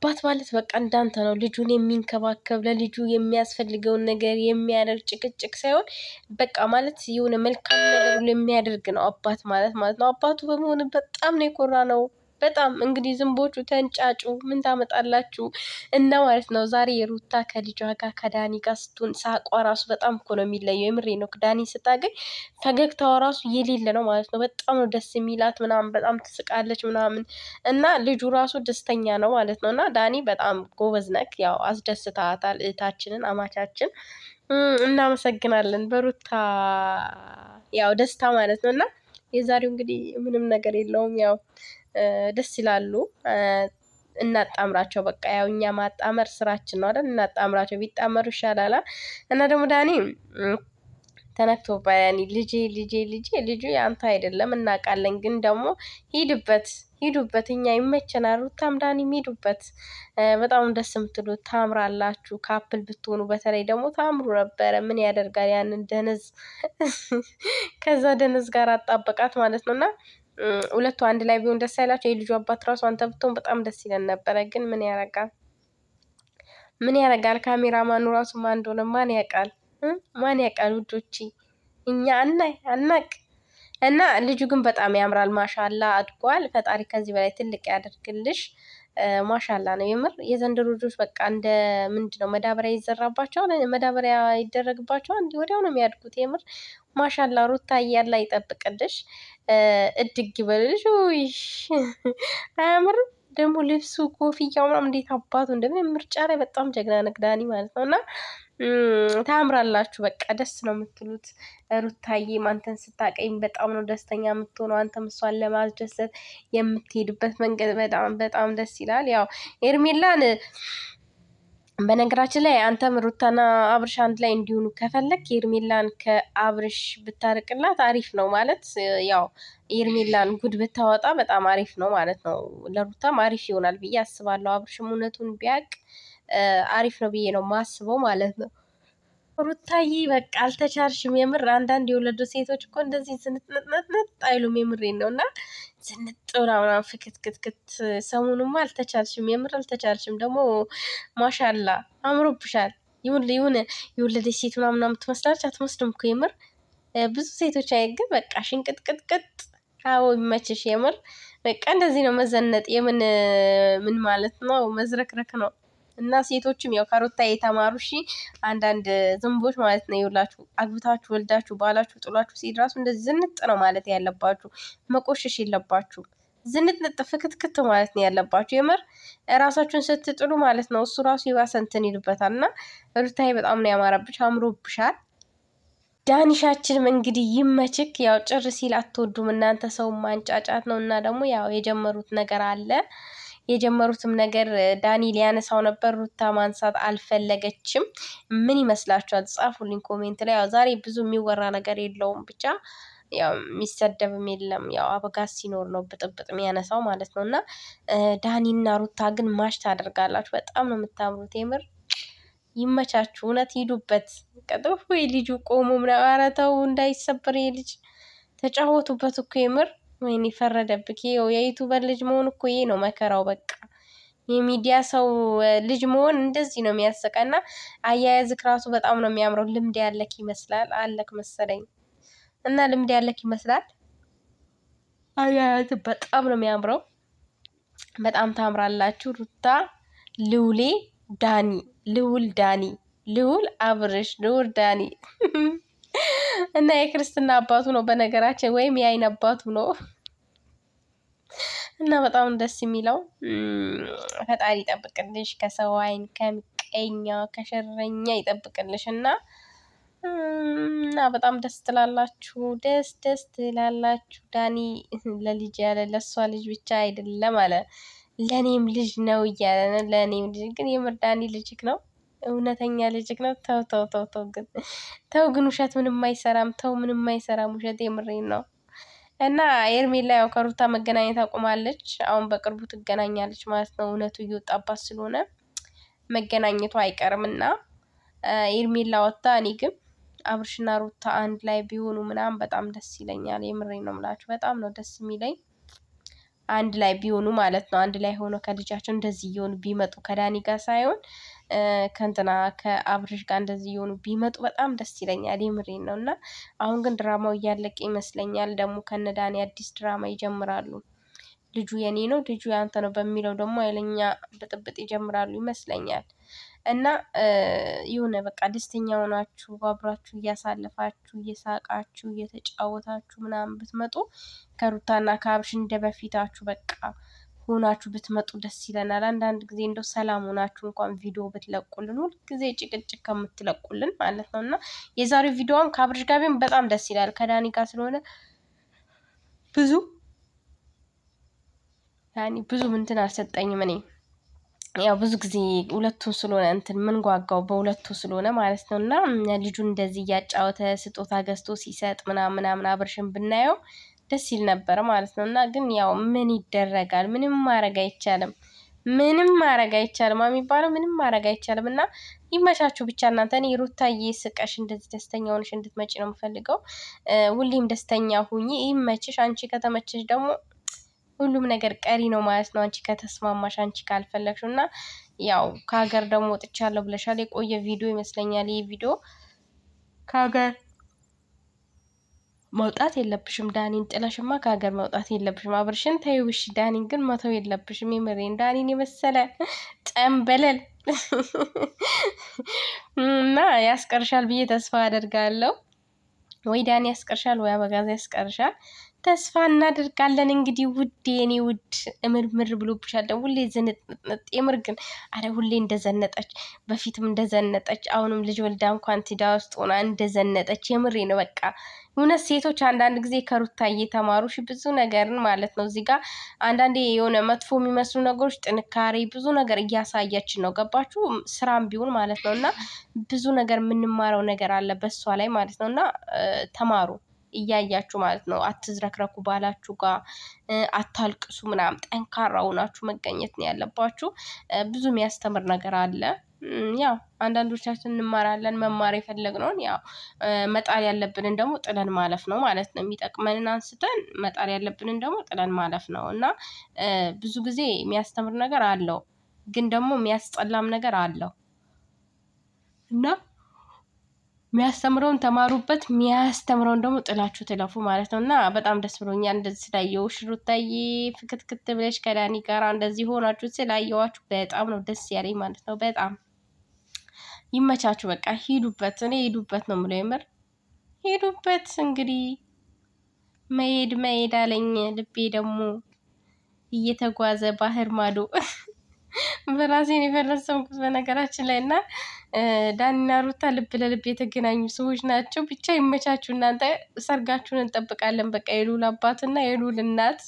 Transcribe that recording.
አባት ማለት በቃ እንዳንተ ነው። ልጁን የሚንከባከብ፣ ለልጁ የሚያስፈልገውን ነገር የሚያደርግ፣ ጭቅጭቅ ሳይሆን በቃ ማለት የሆነ መልካም ነገር ሁሉ የሚያደርግ ነው አባት ማለት ማለት ነው። አባቱ በመሆን በጣም ነው የኮራ ነው። በጣም እንግዲህ ዝንቦቹ ተንጫጩ፣ ምን ታመጣላችሁ እና ማለት ነው። ዛሬ የሩታ ከልጇ ጋር ከዳኒ ጋር ስትሆን ሳቋ ራሱ በጣም እኮ ነው የሚለየው። የምሬ ነው። ዳኒ ስታገኝ ፈገግታዋ ራሱ የሌለ ነው ማለት ነው። በጣም ነው ደስ የሚላት ምናምን፣ በጣም ትስቃለች ምናምን እና ልጁ ራሱ ደስተኛ ነው ማለት ነው። እና ዳኒ በጣም ጎበዝ ነክ፣ ያው አስደስታታል እህታችንን፣ አማቻችን። እናመሰግናለን በሩታ ያው ደስታ ማለት ነው። እና የዛሬው እንግዲህ ምንም ነገር የለውም፣ ያው ደስ ይላሉ። እናጣምራቸው በቃ፣ ያው እኛ ማጣመር ስራችን ነው አይደል? እናጣምራቸው፣ ቢጣመሩ ይሻላል። እና ደግሞ ዳኒ ተነክቶባል። ያኔ ልጄ ልጄ ልጄ ልጁ ያንተ አይደለም እናውቃለን፣ ግን ደግሞ ሂድበት ሂዱበት፣ እኛ ይመቸናል። ሩታም ዳኒም ሂዱበት። በጣም ደስ የምትሉት ታምራላችሁ። Couple ብትሆኑ በተለይ ደግሞ ታምሩ ነበረ። ምን ያደርጋል ያንን ደነዝ ከዛ ደነዝ ጋር አጣበቃት ማለት ነው። እና ሁለቱ አንድ ላይ ቢሆን ደስ አይላቸው? የልጁ አባት ራሱ አንተ ብትሆን በጣም ደስ ይለን ነበረ። ግን ምን ያረጋል? ምን ያረጋል? ካሜራማኑ ራሱ ማን እንደሆነ ማን ያውቃል? ማን ያውቃል? ውዶቼ እኛ አናይ አናቅ። እና ልጁ ግን በጣም ያምራል። ማሻላ አድጓል። ፈጣሪ ከዚህ በላይ ትልቅ ያደርግልሽ። ማሻላ ነው የምር። የዘንድሮ ልጆች በቃ እንደ ምንድን ነው መዳበሪያ ይዘራባቸዋል፣ መዳበሪያ ይደረግባቸዋል፣ እንዲህ ወዲያው ነው የሚያድጉት። የምር ማሻላ ሩታ እያላ ይጠብቅልሽ፣ እድግ ይበልልሽ። ውይ አያምርም ደግሞ ልብሱ ኮፍያው ምናምን እንዴት አባቱ እንደምን ምርጫ ላይ በጣም ጀግና ነህ ዳኒ ማለት ነው። እና ታምራላችሁ፣ በቃ ደስ ነው የምትሉት። ሩታዬ አንተን ስታቀኝ በጣም ነው ደስተኛ የምትሆነው። አንተም እሷን ለማስደሰት የምትሄድበት መንገድ በጣም በጣም ደስ ይላል። ያው ኤርሜላን በነገራችን ላይ አንተም ሩታና አብርሽ አንድ ላይ እንዲሆኑ ከፈለክ ኤርሜላን ከአብርሽ ብታርቅላት አሪፍ ነው ማለት፣ ያው ኤርሜላን ጉድ ብታወጣ በጣም አሪፍ ነው ማለት ነው። ለሩታም አሪፍ ይሆናል ብዬ አስባለሁ። አብርሽም እውነቱን ቢያቅ አሪፍ ነው ብዬ ነው ማስበው ማለት ነው። ሩታዬ በቃ አልተቻልሽም። የምር አንዳንድ የወለዱ ሴቶች እኮ እንደዚህ ዝንጥንጥንጥ አይሉም። የምሬን ነው። እና ዝንጥ ምናምን ፍክትክትክት ሰሞኑማ አልተቻልሽም። የምር አልተቻልሽም። ደግሞ ማሻላ አምሮብሻል። ይሁን ይሁን የወለደች ሴት ምናምን ትመስላለች። አትመስልም እኮ የምር ብዙ ሴቶች አይ ግን በቃ ሽንቅጥቅጥቅጥ። አዎ ይመችሽ። የምር በቃ እንደዚህ ነው መዘነጥ። የምን ምን ማለት ነው መዝረክረክ ነው። እና ሴቶችም ያው ከሩታ የተማሩ እሺ፣ አንዳንድ ዝንቦች ማለት ነው ይውላችሁ፣ አግብታችሁ ወልዳችሁ ባላችሁ ጥሏችሁ ሲሄድ ራሱ እንደዚህ ዝንጥ ነው ማለት ያለባችሁ፣ መቆሸሽ የለባችሁ። ዝንጥንጥ ፍክትክት ማለት ነው ያለባችሁ። የምር ራሳችሁን ስትጥሉ ማለት ነው እሱ ራሱ የባሰ እንትን ይልበታል። እና ሩታዬ በጣም ነው ያማረብሽ፣ አምሮብሻል። ዳኒሻችንም እንግዲህ ይመችክ። ያው ጭር ሲል አትወዱም እናንተ፣ ሰው ማንጫጫት ነው። እና ደግሞ ያው የጀመሩት ነገር አለ፣ የጀመሩትም ነገር ዳኒ ሊያነሳው ነበር፣ ሩታ ማንሳት አልፈለገችም። ምን ይመስላችኋል? ጻፉልኝ comment ላይ። ያው ዛሬ ብዙ የሚወራ ነገር የለውም፣ ብቻ ያው የሚሰደብም የለም። ያው አበጋዝ ሲኖር ነው ብጥብጥ የሚያነሳው ማለት ነው። እና ዳኒና ሩታ ግን match ታደርጋላችሁ። በጣም ነው የምታምሩት። የምር ይመቻችሁ። እውነት ሂዱበት። ቀጥፍ ወይ ልጁ ቆሞ ምናምን፣ ኧረ ተው እንዳይሰበር ልጅ ተጫወቱበት እኮ የምር። ወይኔ ፈረደብክ። ይኸው የ YouTuber ልጅ መሆን እኮ ይሄ ነው መከራው። በቃ የሚዲያ ሰው ልጅ መሆን እንደዚህ ነው የሚያሰቀና። አያያዝክ ራሱ በጣም ነው የሚያምረው። ልምድ ያለክ ይመስላል፣ አለክ መሰለኝ እና ልምድ ያለክ ይመስላል። አያያዝ በጣም ነው የሚያምረው። በጣም ታምራላችሁ። ሩታ ልውሌ፣ ዳኒ ልውል፣ ዳኒ ልውል፣ አብርሽ ልውል፣ ዳኒ እና የክርስትና አባቱ ነው በነገራችን፣ ወይም የአይን አባቱ ነው። እና በጣም ደስ የሚለው ፈጣሪ ይጠብቅልሽ ከሰው አይን፣ ከምቀኛ፣ ከሸረኛ ይጠብቅልሽ። እና በጣም ደስ ትላላችሁ፣ ደስ ደስ ትላላችሁ። ዳኒ ለልጅ ያለ ለእሷ ልጅ ብቻ አይደለም አለ፣ ለእኔም ልጅ ነው እያለ ነው። ለእኔም ልጅ ግን የምር ዳኒ ልጅክ ነው፣ እውነተኛ ልጅክ ነው። ተው ተው ተው ተው ግን ተው ግን ውሸት ምንም አይሰራም። ተው ምንም አይሰራም ውሸት፣ የምሬን ነው። እና ኤርሜላ ያው ከሩታ መገናኘት አቁማለች። አሁን በቅርቡ ትገናኛለች ማለት ነው። እውነቱ እየወጣባት ስለሆነ መገናኘቱ አይቀርም። እና ኤርሜላ ወጥታ፣ እኔ ግን አብርሽና ሩታ አንድ ላይ ቢሆኑ ምናምን በጣም ደስ ይለኛል። የምሬን ነው የምላችሁ፣ በጣም ነው ደስ የሚለኝ። አንድ ላይ ቢሆኑ ማለት ነው። አንድ ላይ ሆኖ ከልጃቸው እንደዚህ እየሆኑ ቢመጡ ከዳኒ ጋር ሳይሆን ከእንትና ከአብርሽ ጋር እንደዚህ እየሆኑ ቢመጡ በጣም ደስ ይለኛል። የምሬን ነው። እና አሁን ግን ድራማው እያለቀ ይመስለኛል። ደግሞ ከነዳኒ አዲስ ድራማ ይጀምራሉ። ልጁ የኔ ነው፣ ልጁ ያንተ ነው በሚለው ደግሞ ኃይለኛ ብጥብጥ ይጀምራሉ ይመስለኛል። እና የሆነ በቃ ደስተኛ ሆናችሁ አብራችሁ እያሳለፋችሁ እየሳቃችሁ እየተጫወታችሁ ምናምን ብትመጡ ከሩታና ከአብርሽ እንደ በፊታችሁ በቃ ሆናችሁ ብትመጡ ደስ ይለናል። አንዳንድ ጊዜ እንደው ሰላም ሆናችሁ እንኳን ቪዲዮ ብትለቁልን ሁልጊዜ ጭቅጭቅ ከምትለቁልን ማለት ነው። እና የዛሬው ቪዲዮውን ከአብርሽ ጋር ቢሆን በጣም ደስ ይላል። ከዳኒ ጋር ስለሆነ ብዙ ያኔ ብዙ እንትን አልሰጠኝም እኔ ያው ብዙ ጊዜ ሁለቱን ስለሆነ እንትን ምን ጓጓው በሁለቱ ስለሆነ ማለት ነው። እና ልጁን እንደዚህ እያጫወተ ስጦታ ገዝቶ ሲሰጥ ምናምን ምናምን አብርሽን ብናየው ደስ ይል ነበር ማለት ነው። እና ግን ያው ምን ይደረጋል፣ ምንም ማድረግ አይቻልም። ምንም ማድረግ አይቻልም የሚባለው ምንም ማድረግ አይቻልም። እና ይመቻችሁ ብቻ እናንተ። እኔ ሩታዬ ስቀሽ እንደዚህ ደስተኛ ሆነሽ እንድትመጪ ነው የምፈልገው። ሁሌም ደስተኛ ሁኚ፣ ይመችሽ። አንቺ ከተመቸሽ ደግሞ ሁሉም ነገር ቀሪ ነው ማለት ነው። አንቺ ከተስማማሽ፣ አንቺ ካልፈለግሽው እና ያው ከሀገር ደግሞ ወጥቻለሁ ብለሻል። የቆየ ቪዲዮ ይመስለኛል ይህ ቪዲዮ። ከሀገር መውጣት የለብሽም ዳኒን ጥለሽማ ከሀገር መውጣት የለብሽም። አብርሽን ተይው እሺ፣ ዳኒን ግን መተው የለብሽም። የምሬን ዳኒን የመሰለ ጠንበለል እና ያስቀርሻል ብዬ ተስፋ አደርጋለሁ። ወይ ዳኒ ያስቀርሻል፣ ወይ አበጋዝ ያስቀርሻል። ተስፋ እናደርጋለን። እንግዲህ ውድ የኔ ውድ እምርምር ብሎብሻል። ሁሌ ዝንጥንጥ የምር ግን አረ ሁሌ እንደዘነጠች በፊትም እንደዘነጠች አሁንም ልጅ ወልዳ እንኳን ትዳር ውስጥ ሆና እንደዘነጠች የምሬ ነው። በቃ እውነት ሴቶች አንዳንድ ጊዜ ከሩታ እየተማሩ ብዙ ነገርን ማለት ነው። እዚህ ጋር አንዳንዴ የሆነ መጥፎ የሚመስሉ ነገሮች ጥንካሬ ብዙ ነገር እያሳያችን ነው። ገባችሁ? ስራም ቢሆን ማለት ነው እና ብዙ ነገር የምንማረው ነገር አለ በሷ ላይ ማለት ነው እና ተማሩ እያያችሁ ማለት ነው። አትዝረክረኩ፣ ባላችሁ ጋር አታልቅሱ ምናምን፣ ጠንካራ ሆናችሁ መገኘት ነው ያለባችሁ። ብዙ የሚያስተምር ነገር አለ። ያው አንዳንዶቻችን እንማራለን። መማር የፈለግነውን ያው መጣል ያለብንን ደግሞ ጥለን ማለፍ ነው ማለት ነው። የሚጠቅመንን አንስተን መጣል ያለብንን ደግሞ ጥለን ማለፍ ነው እና ብዙ ጊዜ የሚያስተምር ነገር አለው፣ ግን ደግሞ የሚያስጠላም ነገር አለው እና የሚያስተምረውን ተማሩበት፣ የሚያስተምረውን ደግሞ ጥላችሁ ትለፉ ማለት ነው። እና በጣም ደስ ብሎኛል እንደዚህ ስላየሁሽ ሩታዬ፣ ፍክትክት ብለሽ ከዳኒ ጋር እንደዚህ ሆናችሁ ስላየኋችሁ በጣም ነው ደስ ያለኝ ማለት ነው። በጣም ይመቻችሁ። በቃ ሂዱበት፣ እኔ ሂዱበት ነው የምለው፣ የምር ሂዱበት። እንግዲህ መሄድ መሄድ አለኝ ልቤ ደግሞ እየተጓዘ ባህር ማዶ በራሴን የፈለሰምኩት በነገራችን ላይ እና ዳኒና ሩታ ልብ ለልብ የተገናኙ ሰዎች ናቸው። ብቻ ይመቻችሁ እናንተ፣ ሰርጋችሁን እንጠብቃለን። በቃ የሉል አባትና የሉል እናት።